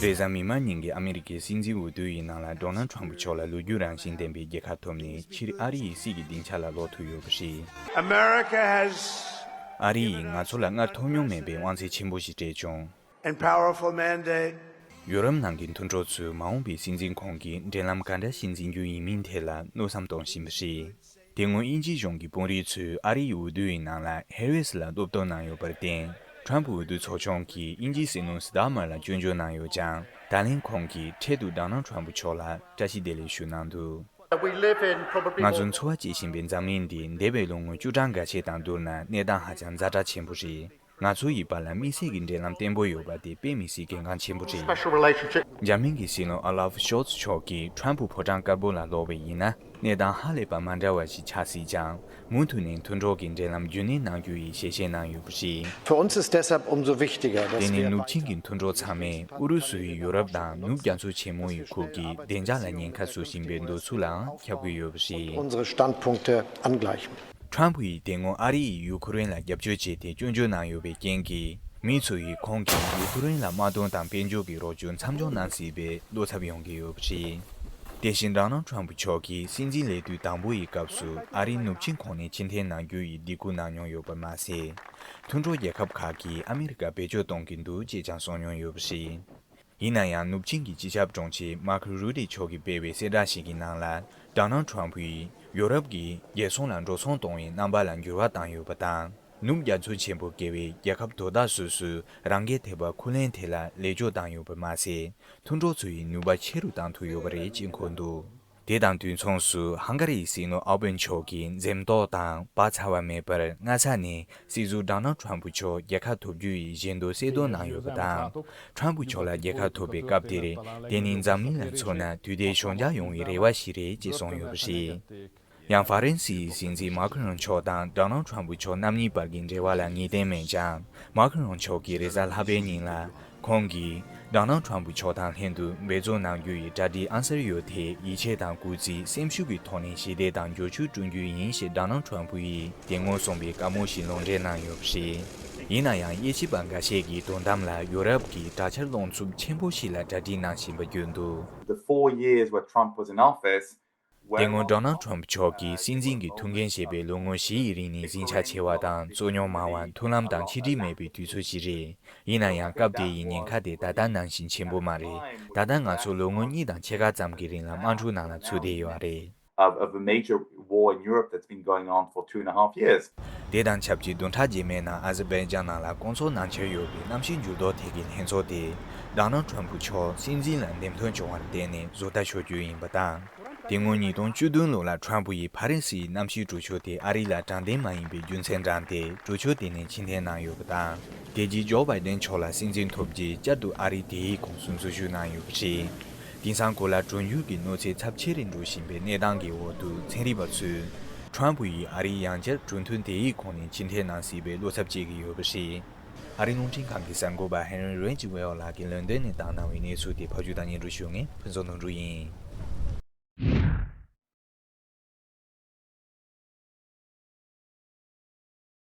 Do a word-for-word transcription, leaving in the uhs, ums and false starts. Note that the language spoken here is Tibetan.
རེས་གཟའ་མིག་དམར་ཉིན་གྱི་ཨ་མི་རི་ཀའི་སྲིད་འཛིན་འོས་བསྡུ་ཡི་ནང་ལ་ཌོ་ནལ་ཊམ་ཕུ་མཆོག་ལ་ལོ་རྒྱུས་རང་བཞིན་ལྡན་པའི་རྒྱལ་ཁ་ཐོབ་ནས་ཕྱིར་ཨ་རི་ཡི་སྲིད་ཀྱི་སྡིངས་ཆ་ལ་ལོག་ཐུབ་ཡོད་པ་རེད། America has ཨ་རི་ཡིས་ང་ཚོ་ལ་སྔར་ཐོབ་མྱོང་མེད་པའི་དབང་ཚད་ཆེན་པོ་ཞིག་སྤྲད་བྱུང་། and powerful mandate. ཡོ་རོབ་ནང་གི་མཐུན་གྲོགས་ཚོས་མ་འོངས་པའི་སྲིད་འཛིན་ཁོང་གིས་འབྲེལ་ལམ་ག་འདྲ་ཞིག་འཛིན་རྒྱུ་ཡིན་མིན་ཐད་ལ་མནོ་བསམ་གཏོང་བཞིན་པ་རེད། དེ་སྔོན་དབྱིན་ཇིའི་གཞུང་གི་དཔོན་རིགས་ཚོས་ཨ་རིའི་འོས་བསྡུ་ཡི་ནང་ལ་ཧེ་རིས་ལ་སློབ་སྟོན་གནང་ཡོད་པར་བརྟེན། ཊམ་ཕུ་འོས་བསྡུ་ཚོགས་ཆུང་གིས་དབྱིན་ཇིའི་སྲིད་བློན་སི་ཏར་མར་ལ་སྐྱོན་བརྗོད་གནང་ཡོད་ཀྱང་། ད་ལན་ཁོང་གིས་འཕྲལ་དུ་ཌོ་ནལ་ཊམ་ཕུ་མཆོག་ལ་བཀྲ་ཤིས་བདེ་ལེགས་ཞུ་གནང་འདུག We live in probably ང་ཚོ་འཚོ་བ་སྐྱེལ་བཞིན་པའི་འཛམ་གླིང་འདི་འདས་པའི་ལོ་ངོ་བཅུ་གྲངས་འགའ་ཤས་དང་བསྡུར་ན་གནས་སྟངས་ཧ་ཅང་ཛ་དྲག་ཆེན་པོ་རེད། ང་ཚོ་ཡི་བར་ལ་དམིགས་བསལ་གྱི་འབྲེལ་ལམ་བརྟན་པོ་ཡོད་པ་དེ་དཔེ་མི་སྲིད་གལ་འགངས་ཆེན་པོ་རེད། Special relationship. འཇར་མན་གྱི་སྲིད་བློན་ཨོ་ལཱབ་ཤོལ་ཚ་མཆོག་གིས་ཊམ་ཕུ་ཕོ་བྲང་དཀར་པོ་ལ་ལོག་པ་ཡིན་ན་གནས་སྟངས་ཧ་ལས་པ་མ་འདྲ་བ་ཞིག་ཆགས་སྲིད་ཀྱང་། མུ་མཐུད་ནས་མཐུན་གྲོགས་ཀྱི་འབྲེལ་ལམ་རྒྱུན་གནས་གནང་རྒྱུ་ཡི་ཞལ་བཞེས་གནང་ཡོད་པ་རེད། Für uns ist deshalb umso wichtiger, dass དེ་ནི་wir ནུབ་ཆིངས་ཀྱི་མཐུན་གྲོགས་ཚང་མས་ཨུ་རུ་སུ་ཡིས་ཡོ་རོབ་དང་ནུབ་རྒྱ་མཚོ་ཆེན་མོ་ཡི་ཁུལ་གྱི་བདེ་འཇགས་ལ་ཉེན་ཁ་བཟོ་བཞིན་པའི་འདོད་ཚུལ་ལའང་ཁྱབ་ཀྱི་ཡོད་པ་རེད། Unsere Standpunkte angleichen. ཊམ་ཕུ་ཡིས་དེ་སྔོན་ཨ་རི་ཡིས་ཡུ་ཁུ་རེན་ལ་རྒྱབ་སྐྱོར་བྱས་ཏེ་སྐྱོན་བརྗོད་གནང་ཡོད་པའི་རྐྱེན་གྱིས། མི་ཚོ་ཡིས་ཁོང་གིས་ཡུ་ཁུ་རེན་ལ་དམག་དོན་དང་དཔལ་འབྱོར་གྱི་རོགས་སྐྱོར་མཚམས་འཇོག་གནང་སྲིད་པའི་བློ་འཚབ་ཡོང་གི་ཡོད་པ་རེད། དེ་བཞིན་ཌོ་ནལ་ཊམ་ཕུ་མཆོག་གིས་སྲིད་འཛིན་ལས་དུས་དང་པོ་ཡི་སྐབས་སུ་ཨ་རིའི་ནུབ་ཆིངས་ཁོངས་ནས་ཕྱིར་འཐེན་གནང་རྒྱུ་ཡི་སྡིགས་སྐུལ་གནང་མྱོང་ཡོད་པ་མ་ཟད། མཐུན་གྲོགས་རྒྱལ་ཁབ་ཁག་གིས་ཨ་མི་རི་ཀར་བེད་སྤྱོད་གཏོང་གི་འདུག་ཅེས་ཀྱང་གསུངས་མྱོང་ཡོད་པ་རེད། ཡིན་ན་ཡང་ནུབ་ཆིངས་ཀྱི་སྤྱི་ཁྱབ་དྲུང་ཆེ་མཱར་ཁོ་རུ་ཏེ་མཆོག་གིས་སྤེལ་བའི་གསལ་བསྒྲགས་ཤིག་གི་ནང་ལ། ཌོ་ནལ་ཊམ་ཕུ་ཡིས་ཡོ་རོབ་ཀྱིས་རྒྱལ་སྲུང་ལ་འགྲོ་སོང་གཏོང་བའི་རྣམ་པ་ལ་འགྱུར་བ་བཏང་ཡོད་པ་དང་། ནུབ་རྒྱ་མཚོ་ཆེན་པོ་བརྒལ་བའི་རྒྱལ་ཁབ་དོ་བདག་སོ་སོས་རང་སྐད་ཐེ་བ་ཁུར་ལེན་ཐད་ལ་ལས་ཕྱོགས་བཏང་ཡོད་པ་མ་ཟད། མཐུན་གྲོགས་ཚོ་ཡི་ནུས་པ་ཆེ་རུ་བཏང་ཐུབ་ཡོད་པ་རེད་ཅེས་འཁོད་འདུག་དེ་དང་དུས་མཚུངས་སུ་ཧང་ག་རིའི་སྲིད་བློན་ཨོར་བན་མཆོག་གིས་འཛེམ་དོགས་དང་བག་ཚ་བ་མེད་པར་སྔ་ས་ནས་སྲིད་ཟུར་ཌོ་ནལ་ཊམ་ཕུ་མཆོག་རྒྱལ་ཁ་ཐོབ་རྒྱུ་ཡི་བཞེད་འདོད་གསལ་སྟོན་གནང་ཡོད་པ་དང་། ཊམ་ཕུ་མཆོག་ལ་རྒྱལ་ཁ་ཐོབ་པའི་སྐབས་དེར་དེ་ནི་འཛམ་གླིང་ལ་མཚོན་ན་དུས་བདེ་ཞོད་འཇགས་ཡོང་བའི་རེ་བ་ཞིག་རེད་ཅེས་གསུངས་ཡོད་པ་རེད། ཡང་ཧྥ་རན་སིའི་སྲིད་འཛིན་མཱ་ཁི་རོན་མཆོག་དང་ཌོ་ནལ་ཊམ་ཕུ་མཆོག་རྣམ་གཉིས་བར་གྱི་འབྲེལ་བ་ལ་ངེས་གཏན་མེད་ཀྱང་། མཱ་ཁི་རོན་མཆོག་གིས་རེས་གཟའ་ལྷག་པའི་ཉིན་ལ། ཁོང་གིས་ཌོ་ནལ་ཊམ་ཕུ་མཆོག་དང་ལྷན་དུ་འབད་བརྩོན་གནང་རྒྱུ་ཡི་གྲ་སྒྲིག་ཨང་གསར་ཡོད་དེ། ཡིད་ཆེས་དང་གུས་བརྩི་སེམས་ཤུགས་ཀྱི་ཐོག་ནས་ཞི་བདེ་དང་འབྱོར་ཕྱུག་བསྐྲུན་རྒྱུ་ཡིན་ཞེས་ཌོ་ནལ་ཊམ་ཕུ་ཡིས་དེ་སྔོན་གསུངས་པའི་བཀའ་མོལ་ཞིག་ལུང་འདྲེན་གནང་ཡོད་པ་རེད། ཡིན་ན་ཡང་། དབྱེ་ཞིབ་པ་འགའ་ཤས་ཀྱིས་དོན་དམ་ལ་ཡོ་རོབ་ཀྱིས་དྲག་ཆར་རླུང་འཚུབ་ཆེན་པོ་ཞིག་ལ་གྲ་སྒྲིག་གནང་བཞིན་པ་བརྗོད་འདུག The four years where Trump was in office དེ་སྔོན་ཌོ་ནལ་ཊམ་ཕུ་མཆོག་གིས་སྲིད་འཛིན་གྱི་ཐུགས་འགན་བཞེས་པའི་ལོ་ངོ་བཞི་ཡི་རིང་ནས་འཛིན་ཆགས་ཆེ་བ་དང་རྩོད་རྙོག་མང་བ། མཐུན་ལམ་དང་ཆིག་སྒྲིལ་མེད་པའི་དུས་ཚོད་ཅིག་རེད། ཡིན་ན་ཡང་སྐབས་དེ་ཡི་ཉེན་ཁ་དེ་ད་ལྟ་ནང་བཞིན་ཆེན་པོ་མ་རེད། ད་ལྟ་ང་ཚོ་ལོ་ངོ་གཉིས་དང་ཕྱེད་ཀ་ཙམ་གྱི་རིང་ལ་དམག་འཁྲུག་ནང་ལ་ཚུད་བསྡད་ཡོད་རེད། of, of a major war in Europe that's been going on for two and a half years. དེ་དང་ཆབས་ཅིག་བདུན་ཕྲག་རྗེས་མའི་ནང་ཨ་ཟར་བའི་ཇཱན་ནང་ལ་སྐོང་ཚོགས་གནང་འཆར་ཡོད་པའི་གནམ་གཤིས་འགྱུར་ལྡོག་ཐད་ཀྱི་ལྷན་ཚོགས་དེ་ཌོ་ནལ་ཊམ་ཕུ་མཆོག་སྲིད་འཛིན་ལ་འདེམས་ཐོན་བྱུང་བར་བརྟེན་ནས་བཟོ་ལྟ་ཤོར་རྒྱུ་ཡིན་པ་དང་། དེ་སྔོན་ཉིས་སྟོང་བཅུ་བདུན་ལོ་ལ་ཊམ་ཕུ་ཡིས་ཕ་རན་སིའི་གནམ་གཤིས་གྲོས་ཆོད་དེ་ཨ་རི་ལ་དྲང་བདེན་མ་ཡིན་པའི་རྒྱུ་མཚན་བགྲངས་ཏེ་གྲོས་ཆོད་དེ་ནས་ཕྱིར་འཐེན་གནང་ཡོད་པ་དང་། རྒྱལ་སྤྱི་ཇོ་བྷའི་ཏན་མཆོག་ལ་སྲིད་འཛིན་ཐོབ་རྗེས་བསྐྱར་དུ་ཨ་རིའི་དེ་ཡི་ཁོངས་སུ་འཛུལ་ཞུགས་གནང་ཡོད་པ་རེད། དེང་སང་གོ་ལ་གྲོན་ཆུང་གི་གནོད་འཚེ་ཚབས་ཆེ་རུ་འགྲོ་བཞིན་པའི་གནས་སྟངས་ཀྱི་འོག་ཏུ་ཚན་རིག་པ་ཚོས་ཊམ་ཕུ་ཡིས་ཨ་རིའི་ཡང་བསྐྱར་གྲོས་མཐུན་དེ་ཡི་ཁོངས་ནས་ཕྱིར་འཐེན་གནང་སྲིད་པའི་བློ་འཚབ་བྱེད་ཀྱི་ཡོད་པ་རེད། ཨ་རིའི་རླུང་འཕྲིན་ཁང་གི་གསར་འགོད་པ་ཧེན་རི་རེ་ཇི་ཝེལ་ལགས་ཀྱིས་ལོན་ཌོན་ནས་བཏང་གནང་བའི་གནས་ཚུལ་དེ་ཕབ་སྒྱུར་དང་སྙན་སྒྲོན་ཞུ་མཁན་ཕུན་ཚོགས་ནོར་འབྲུག་ཡིན།